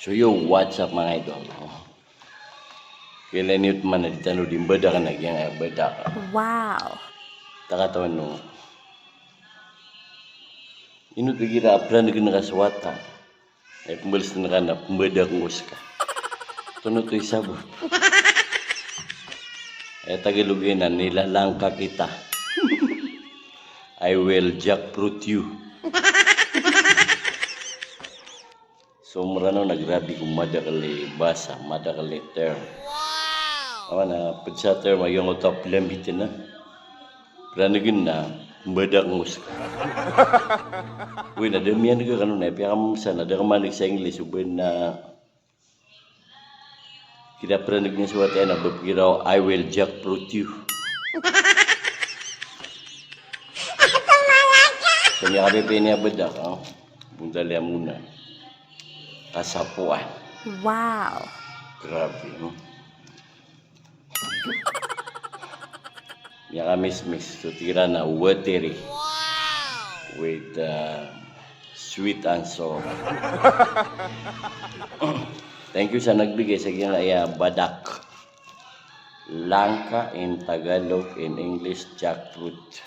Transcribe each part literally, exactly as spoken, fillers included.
So yo, what's up, mga idol? Kailan iyo man a di tano di mbadakn a giyangkaya badak? Wow. Aya katawan o ino oto igira a pranegen ka so wata, aya pmbalasn ka na pmbadakn ko ska. Antonaa oto i sabap? Aya Tagalog iyan na nilalangka kita. I will jackfruit you. So Mranaw na grabe ko madakl i basa, madakl i term. Awa na pd sa term a giyangkoto a plambitn a pranegen na mbadakn ko ska. Oy, na da miyaneg kano na piyakammsa na da ka maneg sa English o ba na kira praneg niyan so wata iyan a ba pgira o I will jackfruit you. Sa miyakapipiya niyan a badak, a, bondal iyan mona. Kasapoan. Wow. Grabe, no? Miyakamismis so tig iran a watery with, uh, sweet and sour. Thank you sa nagbigay sa giyangkaya badak. Langka in Tagalog, in English, jackfruit.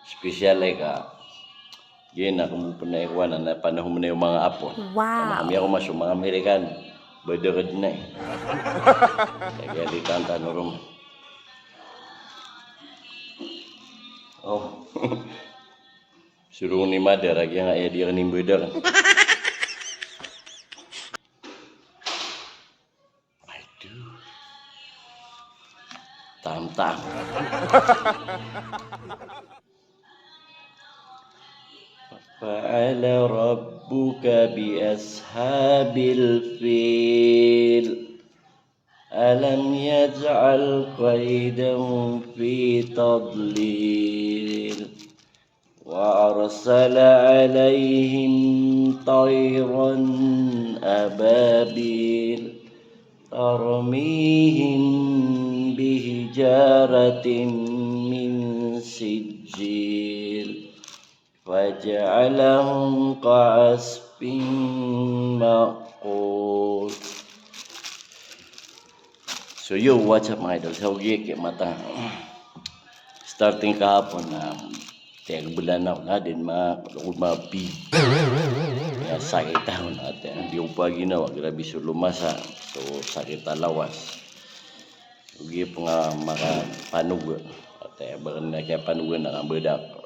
Special ika. Giya na kmbo pn a ikowan a panahoman iyo manga apo. Wow. Kami ako mas o manga Amerikano. Badak dn a. Lagid a di tantan o rom. Oh. Soro ni mother a giyangkaya di akn imbadak. Aduh. Tamtam. فعل ربك بأصحاب الفيل ألم يجعل كيدهم في تضليل وأرسل عليهم طيرا أبابيل ترميهم بحجارة من سجيل فجعلهم كعصف مأكول. So yo, what's up, mga idol? Sa ogiya ki mata. Starting kahapon na tiyagbelan ako na din ma-, ma-, pi-, ya, sakit ako na, ati, di ko paginawa, grabe so lomasa. So, sakit a lawas. Ogaid pn a makapanog. Ati, ba kn a kiyapanogan a kambadak.